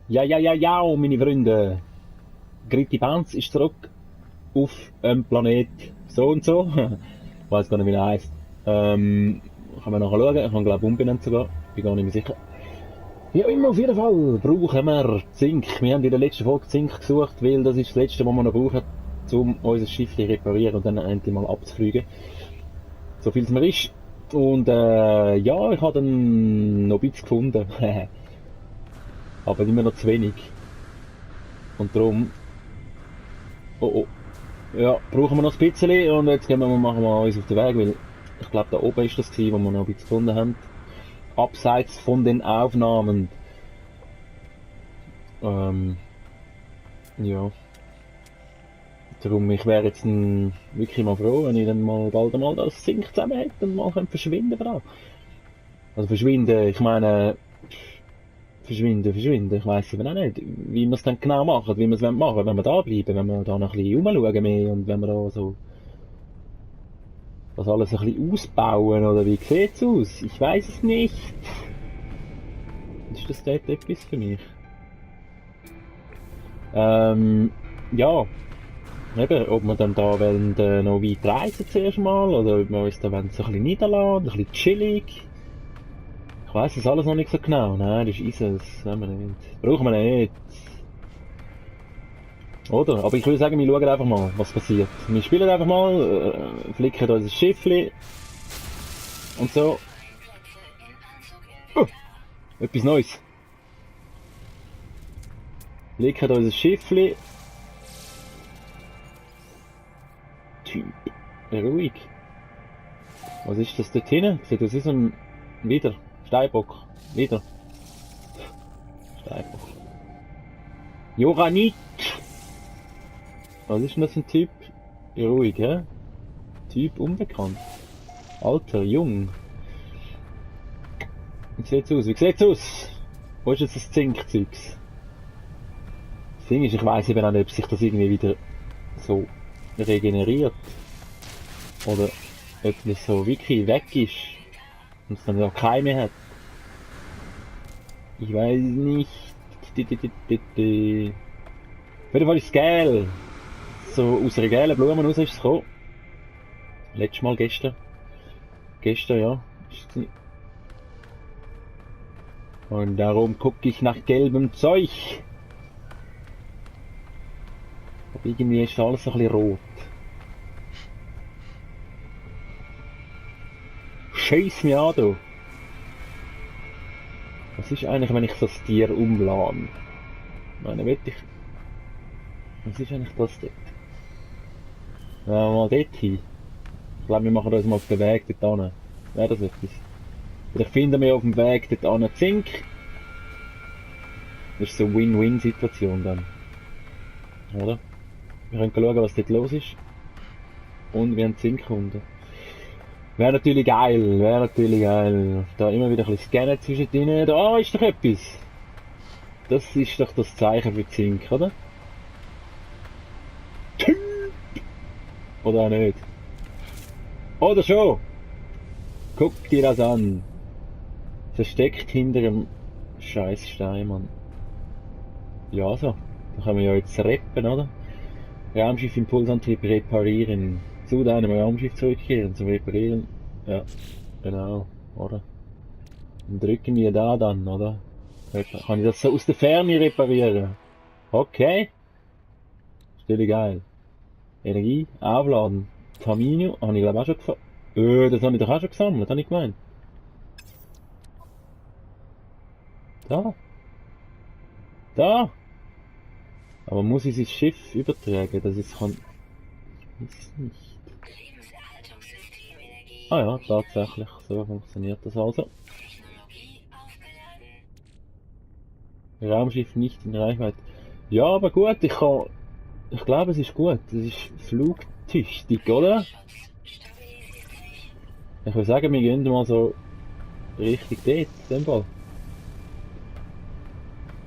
Ja, ja, ja, ja, meine Freunde. Gritti Bounce ist zurück auf Planet so und so. Ich weiß gar nicht, wie er heisst. Kann man nachher schauen. Ich habe glaube umbenannt sogar. Bin gar nicht mehr sicher. Ja, immer auf jeden Fall brauchen wir Zink. Wir haben in der letzten Folge Zink gesucht, weil das ist das letzte, was wir noch brauchen, um unser Schiff zu reparieren und dann endlich mal abzufliegen. So viel es mir ist. Und ja, ich habe dann noch ein bisschen gefunden. Aber immer noch zu wenig. Und darum, oh oh, ja, brauchen wir noch ein bisschen und jetzt machen wir uns auf den Weg, weil ich glaube da oben ist das gewesen, wo wir noch ein bisschen gefunden haben. Abseits von den Aufnahmen. Ähm, ja, darum, ich wäre jetzt wirklich mal froh, wenn ich dann mal bald einmal das Zink zusammen hätte und mal verschwinden kann. Also verschwinden, ich meine, verschwinden, ich weiss eben auch nicht, wie wir es dann genau machen, wie wir es machen wollen, wenn wir da bleiben, wenn wir da noch ein bisschen rumschauen mehr und wenn wir da so das alles ein bisschen ausbauen, oder wie sieht's aus? Ich weiß es nicht. Ist das dort etwas für mich? Ja, eben, ob wir dann da wollen, noch weit reisen zuerst mal, oder ob wir uns da wollen, so ein bisschen niederlassen, ein bisschen chillig. Ich weiss es alles noch nicht so genau. Nein, das ist es. Das wollen wir nicht. Brauchen wir nicht. Oder? Aber ich würde sagen, wir schauen einfach mal, was passiert. Wir spielen einfach mal, flicken unser Schiffli und so. Etwas Neues. Flicken unser Schiffli. Typ. Ruhig. Was ist das dort hinten? Sieht aus wie so ein... Wieder. Steinbock. Wieder. Steinbock. Joranit. Was ist denn das für ein Typ? Ruhig, hä? Typ unbekannt. Alter, jung. Wie sieht's aus? Wie sieht's aus? Wo ist jetzt das Zinkzeugs? Das Ding ist, ich weiss eben auch nicht, ob sich das irgendwie wieder so regeneriert. Oder ob das so wirklich weg ist. Und es dann ja keine mehr hat. Ich weiß nicht. Auf jeden Fall ist es geil. So aus einer gelben Blume raus ist es gekommen. Letztes Mal gestern. Gestern, ja. Und darum gucke ich nach gelbem Zeug. Aber irgendwie ist alles so ein bisschen rot. Scheiß mir an, du. Was ist eigentlich, wenn ich das Tier umlade? Ich meine, was ist eigentlich das dort? Ja, mal dort hin. Ich glaube, wir machen uns mal auf den Weg dort hin. Wäre das etwas? Vielleicht finden wir auf dem Weg dort hin Zink. Das ist so eine Win-Win-Situation dann. Oder? Wir können schauen, was dort los ist. Und wir haben Zinkkunden. Wäre natürlich geil, wäre natürlich geil. Da immer wieder ein bisschen scannen zwischendrin. Da ist doch etwas. Das ist doch das Zeichen für Zink, oder? Oder auch nicht. Oder schon! Guck dir das an. Versteckt hinter dem scheiß Stein, Mann. Ja, so. Da können wir ja jetzt reppen, oder? Raumschiff Impulsantrieb reparieren. Zu deinem Raumschiff zurückkehren zum Reparieren. Ja, genau, oder? Dann drücken wir da dann, oder? Kann ich das so aus der Ferne reparieren? Okay. Stelle geil. Energie, aufladen. Tamino, habe ich glaube auch schon gefunden. Das habe ich doch auch schon gesammelt, habe ich gemeint. Da. Da. Aber muss ich sein Schiff übertragen, dass ich es kann... Ich weiß es nicht. Ah ja, tatsächlich. So funktioniert das also. Raumschiff nicht in Reichweite. Ja, aber gut, ich glaube, es ist gut. Es ist flugtüchtig, oder? Ich würde sagen, wir gehen mal so richtig dort, in dem Fall.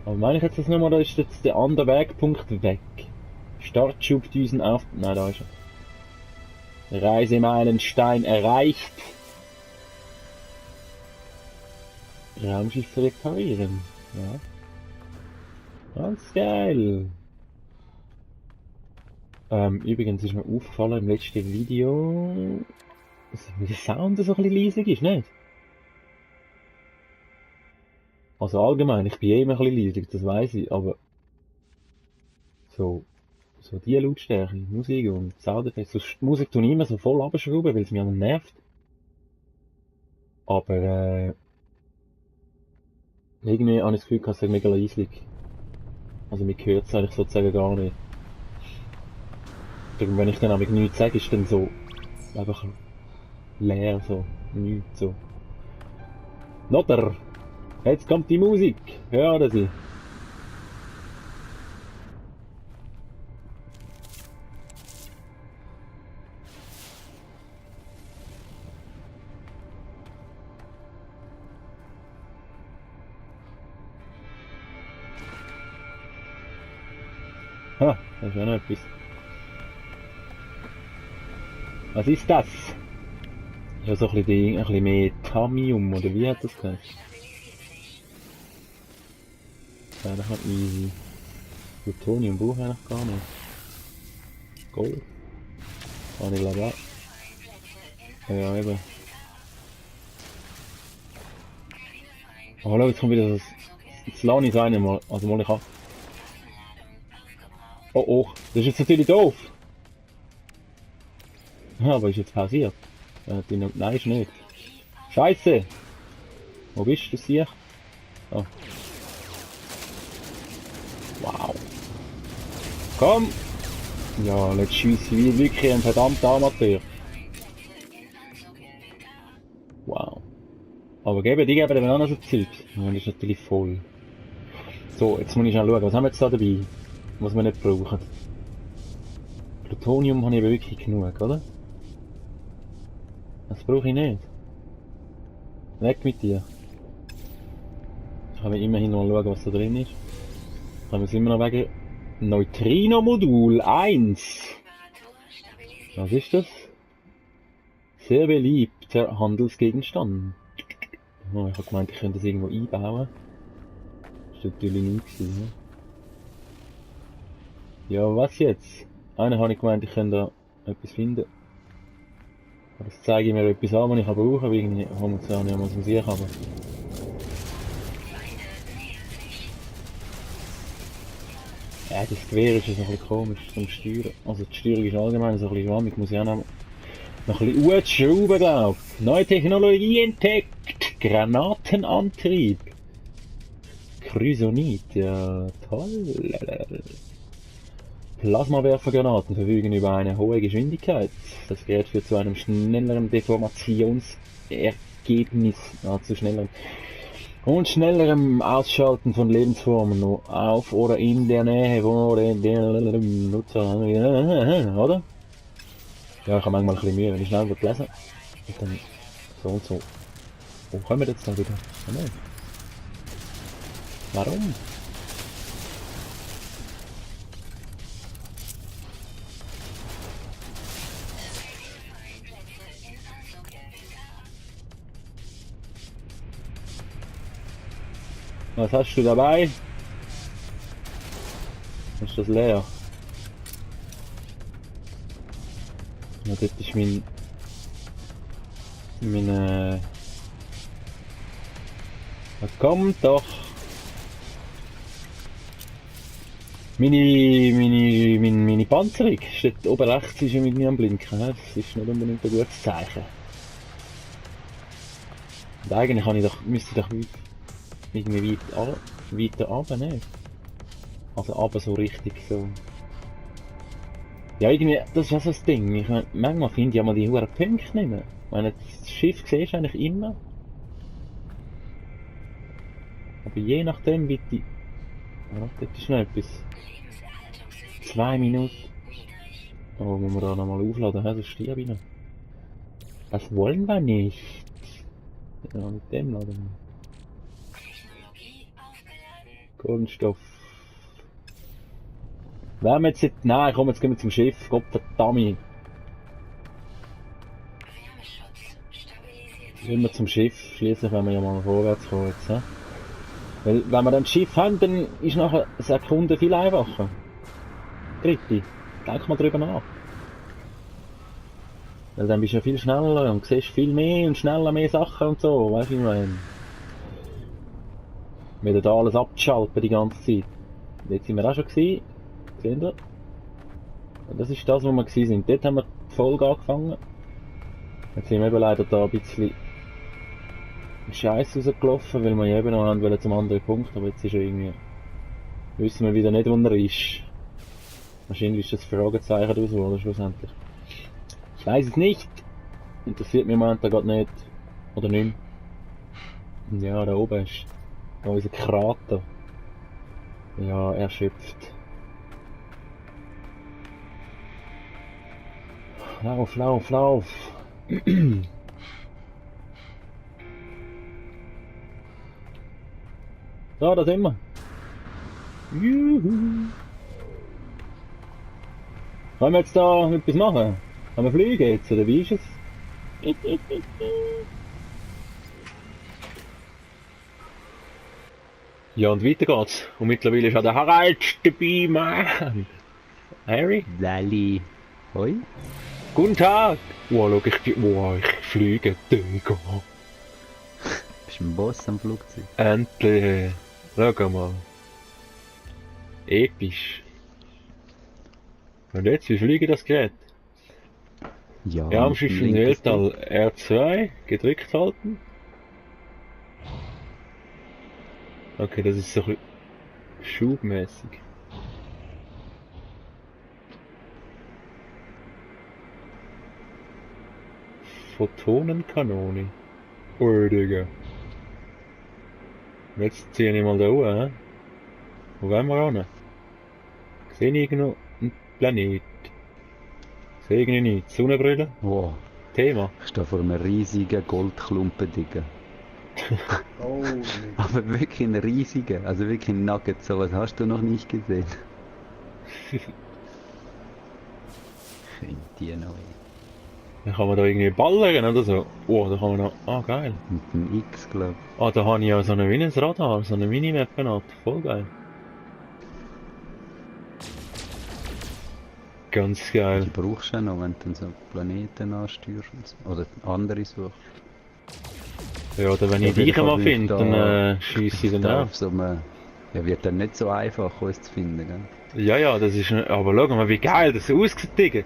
Aber meine ich jetzt das nochmal, da ist jetzt der andere Wegpunkt weg. Startschubdüsen auf... Nein, da ist er. Reisemeilenstein erreicht. Raumschiff reparieren. Ja. Ganz geil. Übrigens ist mir aufgefallen im letzten Video, wie der Sound so ein bisschen leisig ist, nicht? Also allgemein, ich bin eh immer ein bisschen leisig, das weiss ich, aber so, so die Lautstärke, Musik und Soundeffekte, so die Musik tue ich immer so voll abschrauben, weil es mich an nervt. Aber irgendwie habe ich das Gefühl, es ist mega leisig. Also mir hört es eigentlich sozusagen gar nicht. Und wenn ich dann aber nichts sage, ist dann so einfach leer, so nichts so. Notter! Jetzt kommt die Musik! Hören Sie! Ha, das ist ja noch etwas. Was ist das? Ist ja so ein bisschen mehr Tamium, oder wie hat das geheißen? Ja, das hat easy. Plutonium brauche ich eigentlich gar nicht. Gold? Kann ich glaube auch. Ja, eben. Oh, schau, jetzt kommt wieder das... Jetzt lade ich es einmal. Also mal ich an. Oh, oh, das ist jetzt natürlich doof. Ja, aber ist jetzt pausiert. Nein, ist nicht. Scheiße! Wo bist du hier? Oh. Wow. Komm! Ja, jetzt schiesse ich wie wirklich ein verdammter Amateur. Wow. Aber die geben eben auch noch so Zeug. Ja, das ist natürlich voll. So, jetzt muss ich schnell schauen, was haben wir jetzt da dabei? Was wir nicht brauchen. Plutonium habe ich aber wirklich genug, oder? Das brauche ich nicht. Weg mit dir. Ich kann immerhin noch schauen, was da drin ist. Können wir es immer noch wegen Neutrino-Modul 1. Was ist das? Sehr beliebter Handelsgegenstand. Oh, ich habe gemeint, ich könnte das irgendwo einbauen. Das war natürlich nie gewesen, ne? Ja, was jetzt? Einer habe ich gemeint, ich könnte da etwas finden. Aber das zeige ich mir etwas an, was ich brauche, weil irgendwie haben wir es ja nicht mal Musik haben. Ja, das Gewehr ist ein bisschen komisch zum Steuern. Also die Steuerung ist allgemein so ein bisschen schwammig, muss ich auch noch ein bisschen schrauben, glaube ich. Neue Technologie entdeckt! Granatenantrieb! Chrysonit, ja toll! Plasmawerfergranaten verfügen über eine hohe Geschwindigkeit. Das Gerät führt zu einem schnelleren Deformationsergebnis, zu schnelleren und schnellerem Ausschalten von Lebensformen auf oder in der Nähe von den Nutzer, oder? Ja, ich habe manchmal ein bisschen Mühe, wenn ich schnell lesen und dann so und so. Wo kommen wir jetzt dann wieder? Oh nein. Warum? Was hast du dabei? Ist das leer? Ja, das ist mein kommt doch! Meine Panzerung steht oben rechts, ist ja mit mir am Blinken. Das ist nicht unbedingt ein gutes Zeichen. Und eigentlich müsste ich doch irgendwie weiter runter, ne? Also runter so richtig so. Ja, irgendwie, das ist auch so das Ding. Ich meine, manchmal finde ich ja mal die hohen Punkte nicht mehr. Ich meine, das Schiff siehst du eigentlich immer. Aber je nachdem, wie die... Ja, das ist noch etwas. 2 Minuten. Oh, muss man da nochmal aufladen, sonst stirb ich noch. Das wollen wir nicht. Ja, mit dem laden wir. Kohlenstoff. Wenn wir jetzt nicht... Nein, komm, jetzt gehen wir zum Schiff. Gott verdammt. Gehen wir zum Schiff. Schließlich, wenn wir ja mal vorwärts kommen jetzt, he? Weil, wenn wir dann das Schiff haben, dann ist nachher eine Sekunde viel einfacher. Dritte. Denk mal drüber nach. Weil dann bist du ja viel schneller und siehst viel mehr und schneller mehr Sachen und so, weißt du, wie ich meine? Wieder da alles abzuschalten die ganze Zeit. Jetzt sind wir auch schon gewesen. Seht ihr? Und das ist das, wo wir gewesen sind. Dort haben wir die Folge angefangen. Jetzt sind wir eben leider da ein bisschen Scheiß rausgelaufen, weil wir ja eben noch wollen zum anderen Punkt, aber jetzt ist er irgendwie, wissen wir wieder nicht, wo er ist. Wahrscheinlich ist das Fragezeichen draus geworden, schlussendlich. Ich weiß es nicht. Interessiert mich im Moment gerade nicht. Oder nicht. Und ja, da oben ist da unser Krater. Ja, erschöpft. Lauf, lauf, lauf. So, da sind wir. Juhu. Wollen wir jetzt da etwas machen? Können wir fliegen jetzt, oder wie ist es? Ja, und weiter geht's. Und mittlerweile ist auch der Harald dabei, Mann. Harry? Sally. Hoi? Guten Tag! Wow, ich fliege, Digga. Bist du ein Boss am Flugzeug? Endlich. Schau mal. Episch. Und jetzt, wie fliege das Gerät? Ja, Ja, am mit dem Schiff im linken Weltall R2, gedrückt halten. Okay, das ist so ein bisschen schubmäßig. Photonenkanone. Oh, Digga. Jetzt ziehe ich mal da hoch, hä? Wo wollen wir ran? Sehe ich irgendwo einen Planet? Sehe ich irgendwie nicht. Sonnenbrille? Wow, Thema. ich stehe vor einem riesigen Goldklumpen, Digga. Oh, nee. Aber wirklich ein riesiger, also wirklich ein Nugget, sowas hast du noch nicht gesehen. Die noch. Dann kann man da irgendwie ballern oder so. Oh, da kann man noch... Ah, geil. Mit dem X, glaub Ah, da habe ich ja so ein wie ein Radar, so eine Minimap-Benat. Voll geil. Ganz ich. geil. Die brauchst du ja noch, wenn du dann so Planeten ansteuerst und so. Oder andere suchst. Ja, oder wenn Ja, ich dich auf jeden mal Fall bin ich finde, da- dann schiesse ich dann Da auch. auf so einem... Ja, wird dann nicht so einfach, uns zu finden, gell? Ja, ja, das ist... Aber schau mal, wie geil das aussieht, Digga.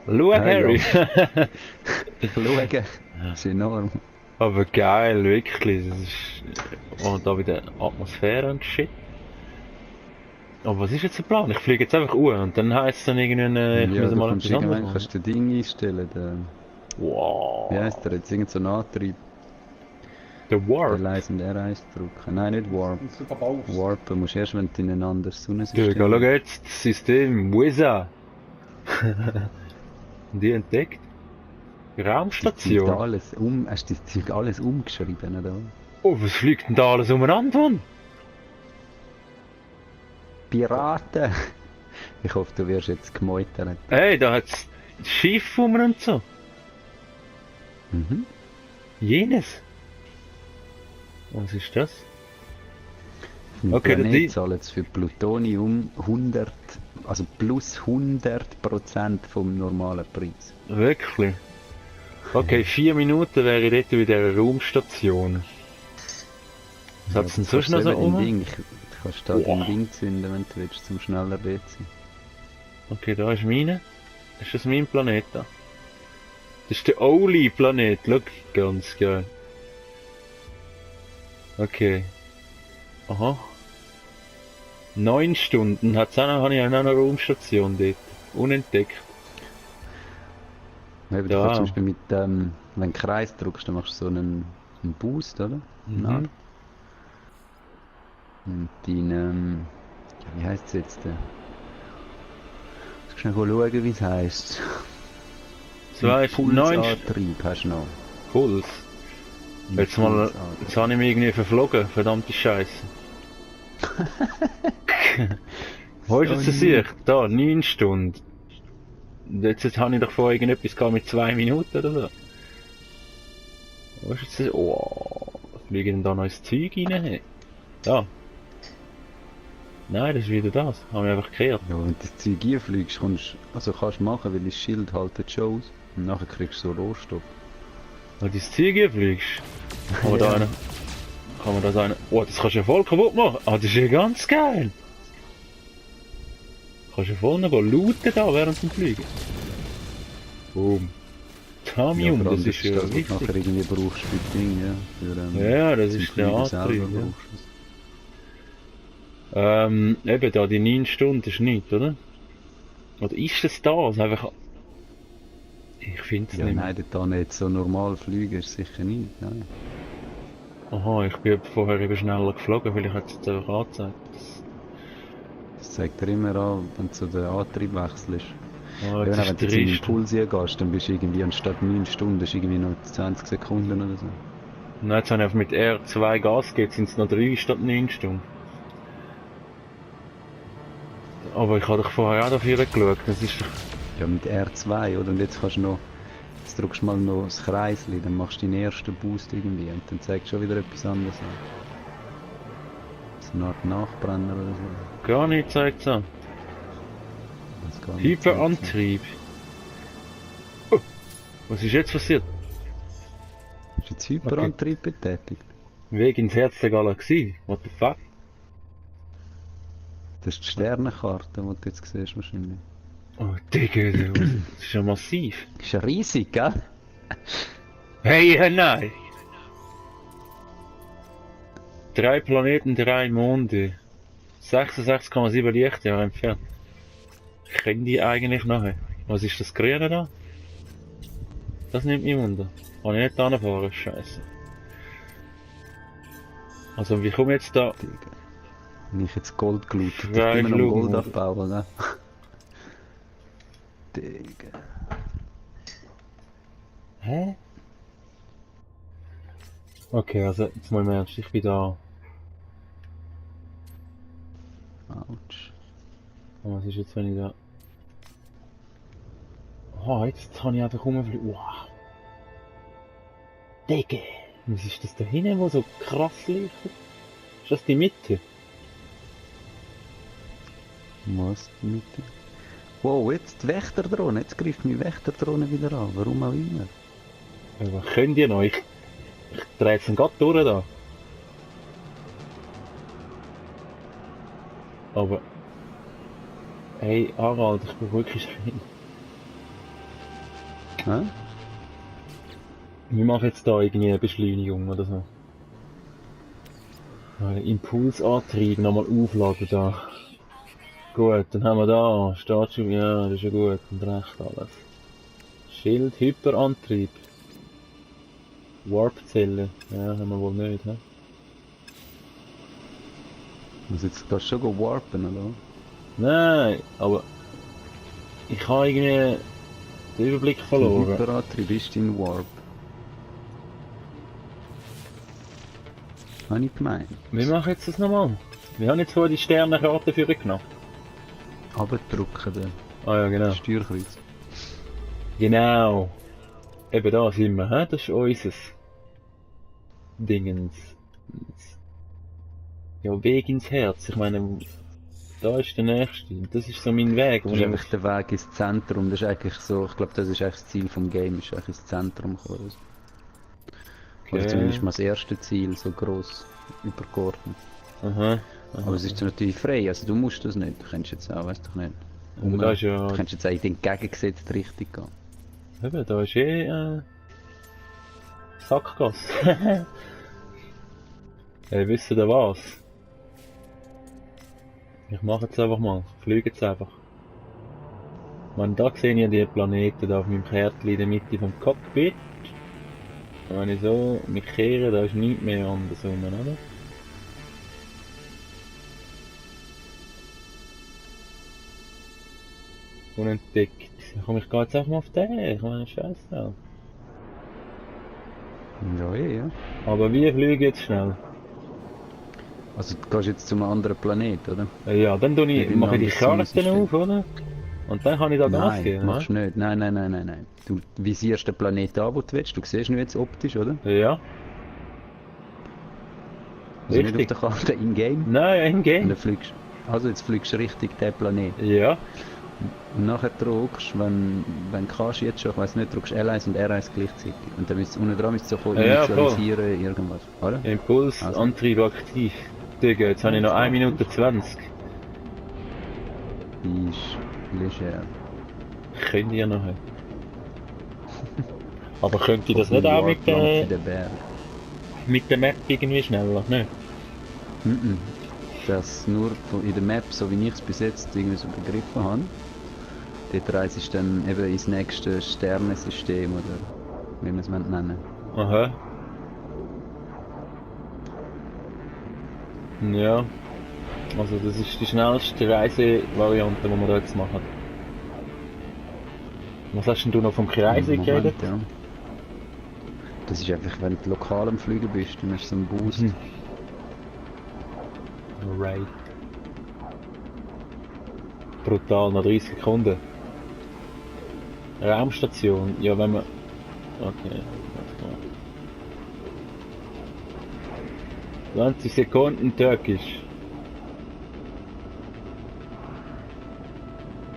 Schau, Ja, Harry. Schauen, das ist enorm. Aber geil, wirklich. Das ist... Und da wieder Atmosphäre und Shit. Aber was ist jetzt der Plan? Ich fliege jetzt einfach uhr und dann heisst es dann irgendwann, ich Ja, muss du mal kannst etwas anderes irgendwann machen. kannst du Dinge einstellen. Der, Wow. wie heisst der jetzt? Irgend so ein Antrieb. Der Der Warp. leise und R1 drücken. Nein, nicht Warp. Und du verbaust. Warpen musst du erst, wenn du in ein anderes Sonnensystem Digga, schau jetzt, das System, Wizard. Die entdeckt. Hast Raumstation. du alles hast du das Zeug alles umgeschrieben, oder? Oh, was fliegt denn da alles umeinander, Mann? Piraten! Ich hoffe, du wirst jetzt gemeutert. Ey, da hat's Schiff rum und so. Mhm. Jenes. Was ist das? Mein Okay, Planet die- zahlt jetzt für Plutonium 100, also plus 100% vom normalen Preis. Wirklich? Okay, 4 Minuten wäre ich dort bei dieser Raumstation. Was hat's denn du sonst noch kannst so eben rum? dein Ding- Du kannst da Wow. dein Ding zünden, wenn du willst, zum schneller dort sein. Okay, da ist meine. Ist das mein Planet da? Das ist der Oli-Planet, schau, ganz geil. Okay. Aha. 9 Stunden hat's auch noch, habe ich auch noch eine Raumstation dort. Unentdeckt. Eben, Ja. du kannst zum Beispiel mit wenn du einen Kreis drückst, dann machst du so einen Boost, oder? Na? Mhm. Und dein, ja, wie heisst es jetzt? Jetzt schnell schauen, wie es heisst. So heißt 9 Pulsantrieb hast du noch. Puls. Jetzt mal, jetzt habe ich mich irgendwie verflogen, verdammte Scheiße. Wo ist jetzt das Sicht? Da, 9 Stunden. Jetzt habe ich doch vorher irgendetwas gehabt mit 2 Minuten oder so. Wo ist jetzt das? Oh, Fliege denn da noch ins Zeug rein? Hey? Da. Nein, das ist wieder das. Haben wir einfach gekehrt. Ja, wenn du das Zeug einfliegst, kannst du machen, weil das Schild haltet schon aus. Und nachher kriegst du so Rohstoff. Wenn du ins Zeug fliegst, kann man da Ja. einen... Kann man da so einen... Oh, das kannst du ja voll kaputt machen. Ah, das ist ja ganz geil. Kannst du ja voll noch looten da während dem Fliegen. Boom. Tamium, vor allem, das ist ja das, was du wichtig. nachher irgendwie brauchst für die Dinge, ja. Für, Ja, das zum ist der Fliegen selber Antrieb. Ja. brauchst du es. Eben da, die 9 Stunden ist nichts, oder? Oder ist es das? Einfach... Ich finde es Ja, nicht mehr. nein, dort nicht so normal fliegen ist sicher nicht, nein. Aha, ich bin vorher eben schneller geflogen, vielleicht hat es jetzt einfach angezeigt. Das zeigt dir immer an, wenn du so den Antrieb wechselst. Ah, Ja, jetzt wenn ist du jetzt in den trist. Impuls gehst, dann bist du irgendwie anstatt 9 Stunden, ist irgendwie noch 20 Sekunden oder so. Nein, jetzt habe ich einfach mit R2 Gas gegeben, sind es noch 3 statt 9 Stunden. Aber ich habe doch vorher auch dafür geschaut, das ist doch... Ja, mit R2, oder? Und jetzt kannst du noch, jetzt drückst du mal noch das Kreisli, dann machst du deinen ersten Boost irgendwie und dann zeigt schon wieder etwas anderes an. So eine Art Nachbrenner oder so. Gar nicht zeigt es an. Das gar nicht zeigt. Hyperantrieb. Oh, was ist jetzt passiert? Ist jetzt Hyperantrieb betätigt? Weg ins Herz der Galaxie. What the fuck? Das ist die Sternenkarte, die du jetzt siehst wahrscheinlich. Oh, Digga, das ist ja massiv. Ist ja riesig, gell? Hey, nein! 3 Planeten, 3 Monde. 66,7 Lichtjahre entfernt. Kennen die eigentlich nachher? Was ist das Grüne da? Das nimmt mich wunder. Kann ich nicht anfahren, scheiße. Also wie komme ich jetzt da? Digga. Wenn ich jetzt Gold gelootet, ich Zwei bin immer noch Flug, Gold oder? abbauen, ne? Digga. Hä? Okay, also jetzt mal im Ernst, ich bin da. Autsch. Und was ist jetzt, wenn ich da... Ah, jetzt habe ich einfach rumfliegen. Wow. Digga! Was ist das da hinten, wo so krass leuchtet? Ist das die Mitte? Was mit dir? Wow, jetzt die Wächterdrohne, jetzt greift meine Wächterdrohne wieder an, warum auch immer. Ja, was könnt ihr noch? Ich drehe jetzt gerade durch da. Aber... Hey, Harald, ich bin wirklich schön. Hä? Wir machen jetzt da irgendwie eine Beschleunigung oder so. Impulsantrieb nochmal aufladen da. Gut, dann haben wir da, steht schon, ja, das ist ja gut und recht alles. Schild, Hyperantrieb. Warpzelle, ja, haben wir wohl nicht, hä? Muss jetzt kannst du schon warpen, oder? Nein, aber ich habe irgendwie den Überblick Der verloren. Hyperantrieb ist dein Warp. Habe ich gemeint. Wir machen jetzt das nochmal. Wir haben jetzt vorher die Sternenkarte für genommen. Abdrücken den Ah ja, genau. Steuerkreuz. Genau. Eben da sind wir, hä? Das ist unseres Dingens. Ja, Weg ins Herz. Ich meine, da ist der nächste. Das ist so mein Weg. Das wo ist ich- einfach der Weg ins Zentrum. Das ist eigentlich so, ich glaube, das ist eigentlich das Ziel vom Game, ist eigentlich ins Zentrum kommen. Oder Okay. zumindest mal das erste Ziel, so gross übergeordnet. Aha. Aber es ist natürlich frei, also du musst das nicht. Du kannst jetzt auch, weißt du nicht. Aber da ist ja... Du kannst jetzt auch in die entgegengesetzte Richtung gehen. Eben, da ist Sackgasse. Hey, wisst ihr was? Ich mache jetzt einfach mal. Ich fliege jetzt einfach. Man, da sehe ich die Planeten da auf meinem Kärtchen in der Mitte vom Cockpit. Und wenn ich so mich kehre, da ist nichts mehr andersrum, oder? Unentdeckt. Komm, ich gehe jetzt einfach mal auf den. Ich meine, scheiße. Ja, ja. Aber wie fliege ich jetzt schnell? Also du gehst jetzt zum anderen Planet, oder? Ja, dann Mit dem mache ich die anderen Karte Sonnensystem. auf, oder? Und dann kann ich da Gas Nein, geben, machst du nicht. Nein, nein, nein, nein, nein. Du visierst den Planeten an, wo du willst. Du siehst ihn jetzt optisch, oder? ne? Ja. Also nicht auf Richtig. der Karte, in-game. Nein, im Und Game. dann fliegst also jetzt fliegst du richtig den Planet. Ja. Und nachher drückst, wenn du kannst, jetzt schon, ich weiss nicht, drückst L1 und R1 gleichzeitig. Und dann müsst unten dran müsst ihr sofort Ja, initialisieren, irgendwas. Oder? Impuls, Also. Antrieb aktiv. Digga, jetzt habe ich noch 1 Minute 20. Die ist leger. Könnt ihr noch. Aber könnt ihr das Auf nicht dem auch Warplamp in den Berg. mit der Map irgendwie schneller? Ne? Mhm. Das nur in der Map, so wie ich es bis jetzt irgendwie so begriffen habe. Dort reist du dann eben ins nächste Sternensystem oder wie man es nennen. Aha. Ja. Also das ist die schnellste Reisevariante, die wir da jetzt machen. Was hast denn du noch vom Kreisel geredet? Ja. Das ist einfach, wenn du lokal am Fliegen bist, dann hast du so einen Boost. Mhm. Alright. Brutal, noch 30 Sekunden. Raumstation, ja wenn man... Okay, warte mal. 20 Sekunden Türkisch.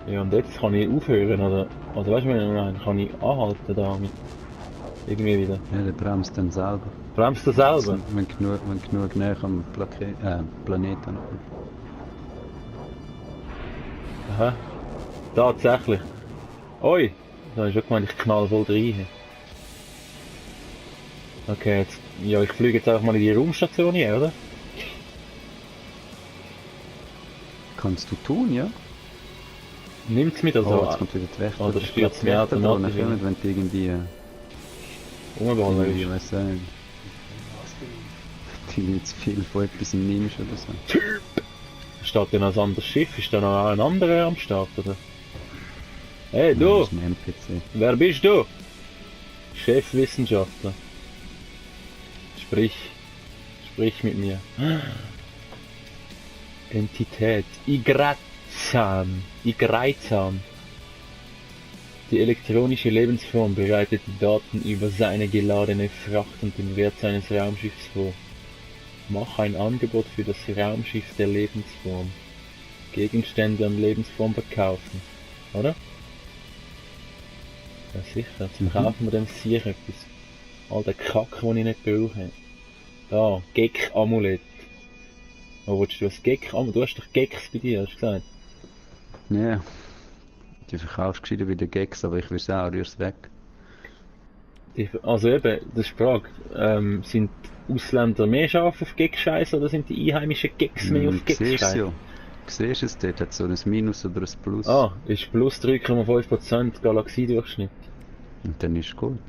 Ja und jetzt kann ich aufhören, oder weißt du, nein, kann ich anhalten da mit... Irgendwie wieder. Ja, der bremst dann selber. Bremst du selber? Wenn genug näher am Planeten noch. Aha. Tatsächlich. Oi! Da ist schon gemeint, ich knall voll rein. Okay, jetzt... Ja, ich fliege jetzt einfach mal in die Raumstation hier, oder? Kannst du tun, ja? Nimmt's mit also... Oh, jetzt kommt wieder die Wächter. Oder stürzt mir Wächter automatisch dran, wieder. wenn du irgendwie Umgeballen irgendwie, ist. weiss auch nicht, die nicht zu viel von etwas nimmst oder so. Steht da noch ein anderes Schiff? Ist da noch ein anderer am Start, oder? Hey, du! Das ist ein NPC. Wer bist du? Chefwissenschaftler. Sprich mit mir. Entität. Igrazan. Die elektronische Lebensform bereitet die Daten über seine geladene Fracht und den Wert seines Raumschiffs vor. Mach ein Angebot für das Raumschiff der Lebensform. Gegenstände und Lebensform verkaufen. Oder? Ja sicher, zum Kaufen wir dem sicher etwas. All der Kack, den ich nicht brauche. Da, Gek-Amulett. Oh, willst du ein Gek-Amulett? Du hast doch Geks bei dir, hast du gesagt. Ja. Du verkaufst gescheiter wie der Gags, aber ich will auch, rühr's weg. Also eben, das ist die Frage. Sind Ausländer mehr scharf auf Gek-Scheiß oder sind die einheimischen Geeks mehr auf Siehst Gek-Scheiß? du ja. Siehst du es dort? Hat so ein Minus oder ein Plus. Ah, ist plus 3,5% Galaxiedurchschnitt. Und dann ist gut.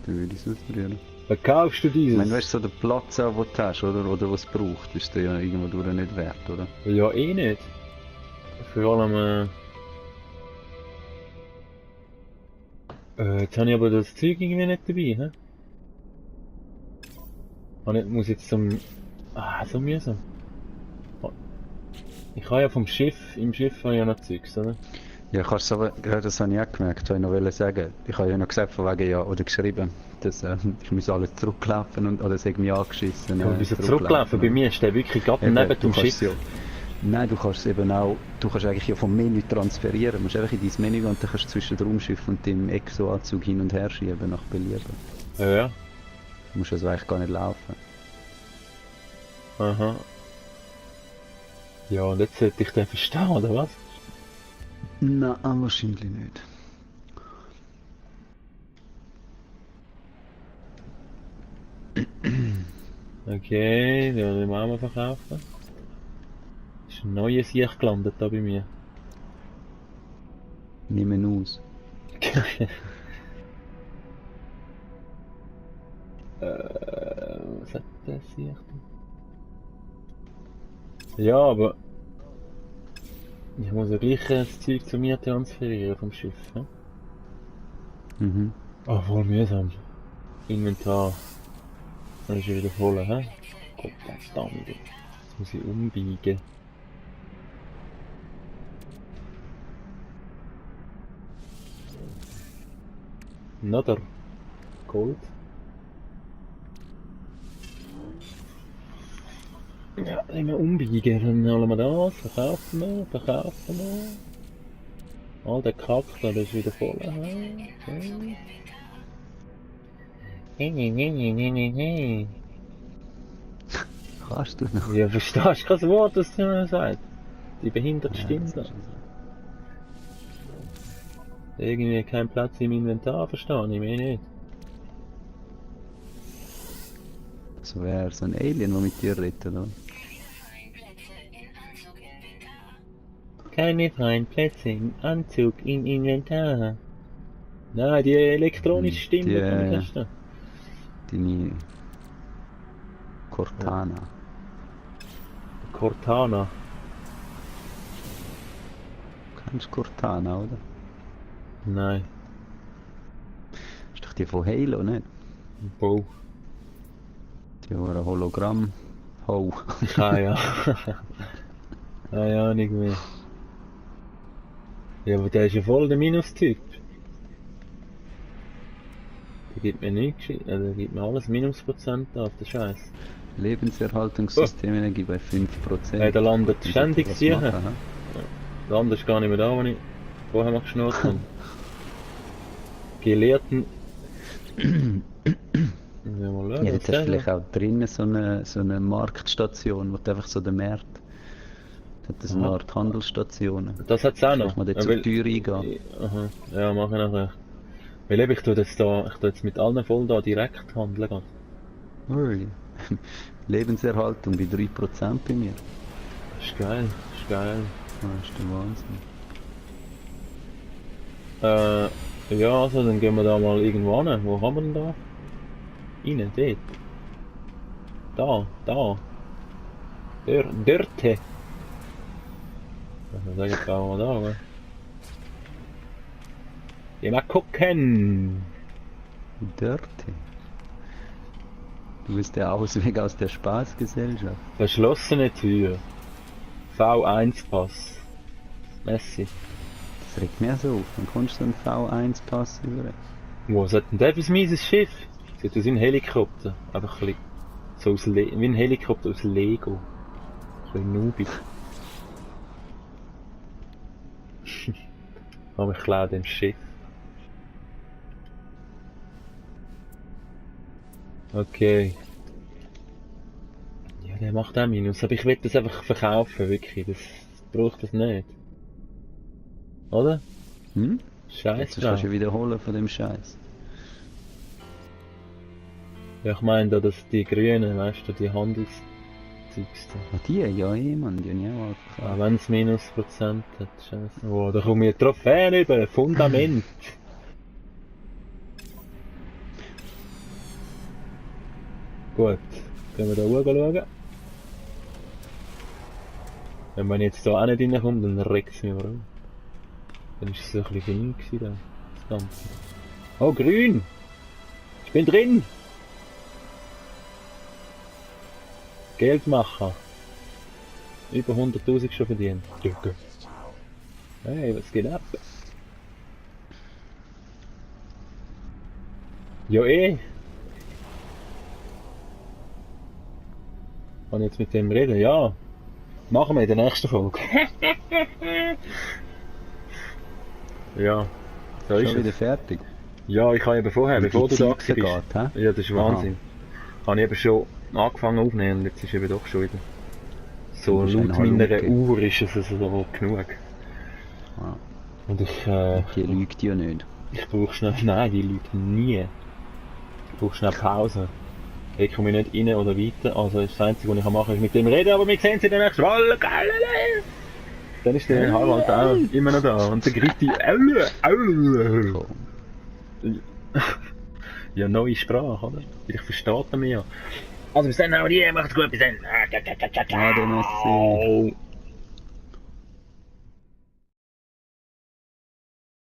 Dann würde ich es ausrühren. Verkaufst du Ich dieses? meine, weißt du, so den Platz auch, den du hast, oder was du brauchst, ist dir ja irgendwo durch nicht wert, oder? Ja, eh nicht. Vor allem, jetzt habe ich aber das Zeug irgendwie nicht dabei, hä? Und ich muss jetzt zum... Ah, so mühsam. Ich habe ja vom Schiff, im Schiff habe ich ja noch Zeugs, oder? Ja, kannst du aber, ja, das habe ich auch gemerkt, was ich noch wollte sagen. Ich habe ja noch gesagt, von wegen, ja, oder geschrieben, dass ich muss alles zurücklaufen und, oder es hat mich angeschissen. Ja, bist du zurückgelaufen? Bei mir ist der wirklich gerade Eben, neben du dem kannst Schiff. ja, nein, du kannst es eben auch, du kannst eigentlich ja vom Menü transferieren. Du musst einfach in dein Menü gehen und dann kannst du zwischen dem Raumschiff und dem Exo-Anzug hin und her schieben, nach Belieben. Ja, ja. Du musst also eigentlich gar nicht laufen. Aha. Ja, und jetzt sollte ich den verstehen, oder was? Nein, wahrscheinlich nicht. Okay, den wollen wir auch mal verkaufen. Ist ein neues Sieg gelandet da bei mir. Nimm aus. Was hat der Sieg denn? Ja, aber... Ich muss ja gleich das Zeug zu mir transferieren vom Schiff, ne? Mhm. Ah, voll mühsam. Inventar. Dann ist wieder voll, hä? Gott verdammt. Jetzt muss ich umbiegen. Another Gold. Ja, wenn wir umbiegen, dann holen wir das, verkaufen wir. All der Kack da, der ist wieder voll. Okay. Kannst du noch? Ja, verstehst du kein Wort, was du mir sagst? Die behinderte Stimme da. Irgendwie kein Platz im Inventar, verstehe ich mich nicht. Das wäre so ein Alien, der mit dir redet, oder? Keine freien Plätze im Anzug im Inventar. Nein, die elektronische Stimme Die, von der Kiste. Deine Cortana. Cortana. Kennst du Cortana, oder? Nein. Ist doch die von Halo, nicht? Bo. Die war ein Hologramm. Ho. Ja. Keine Ahnung mehr. Ja, aber der ist ja voll der Minustyp. Der gibt mir nichts, der gibt mir alles Minusprozent auf, der Scheiß. Lebenserhaltungssystem Energie bei 5%. Der landet Wie ständig sollte sicher. das machen, Der andere ist gar nicht mehr da, wo ich vorher mal geschnurrt habe. Gelehrten. Ja, mal hä? schauen, Ja, was jetzt hast der du vielleicht da- auch drinnen so eine Marktstation, wo du einfach so den Markt. Das hat so eine Aha. Art Handelsstationen. Das hat's auch noch. Vielleicht mal dort Ja, zur Tür eingehen. Aha. Ja, mach ich nachher. Weil eben, ich tue jetzt mit allen voll da direkt handeln. gehen. Ui. Lebenserhaltung bei 3% bei mir. Das ist geil, das ist geil. Das ist der Wahnsinn. Ja, also dann gehen wir da mal irgendwo hin. Wo haben wir denn da? Rein, dort. Da. Dörte. Also sag jetzt auch mal da, oder? Geh mal gucken! Dirty. Du bist der Ausweg aus der Spaßgesellschaft. Verschlossene Tür. V1-Pass. Messi. Das regt mir so auf. Dann kommst du so einen V1-Pass über. Was hat denn der für ein mieses Schiff? Sieht aus wie ein Helikopter. Einfach ein bisschen so aus wie ein Helikopter aus Lego. Ein bisschen noobig. Aber ich klaue dem Schiff. Okay. Ja, der macht auch Minus, aber ich will das einfach verkaufen, wirklich. Das braucht das nicht. Oder? Hm? Scheiß Jetzt kannst du wiederholen von dem Scheiß. Ja, ich meine da, dass die Grünen, weißt du, die Handelszeugs da. Ah, die? Ja, Mann, die habe ich auch Auch gekauft. wenn es Minusprozent hat, scheiße. Oh, da kommen wir Trophäen über, Fundament. Gut, können wir da oben schauen. Wenn man jetzt da auch nicht reinkommt, dann regt es mich warum. Dann ist es so ein bisschen klein gewesen, da, das Ganze. Oh, grün! Ich bin drin! Geldmacher. Über 100.000 schon verdient. Hey, was geht ab? Ja eh! Kann ich jetzt mit dem reden? Ja! Machen wir in der nächsten Folge. Ja, so ist Schon wieder es. fertig. Ja, ich habe eben vorher, Wie bevor die du da Zeit bist. vergeht, hä? Ja, das ist Wahnsinn. Habe ich eben schon angefangen aufzunehmen und jetzt ist eben doch schon wieder. So Du bist ein laut meiner Halunke. Uhr ist es also so genug. Ja. Und Die lügt ja nicht. ich brauche schnell, nein, die lügt nie. Ich brauche schnell Pause. Ich komme nicht rein oder weiter, also das Einzige, was ich machen kann, ist mit dem reden, aber wir sehen sie dann nächsten Mal. Dann ist der Harald auch immer noch da und der Gritti. So. Ja, neue Sprache, oder? Vielleicht versteht er mich ja. Also bis dann, auch die, macht's gut, bis dann. Ade, merci.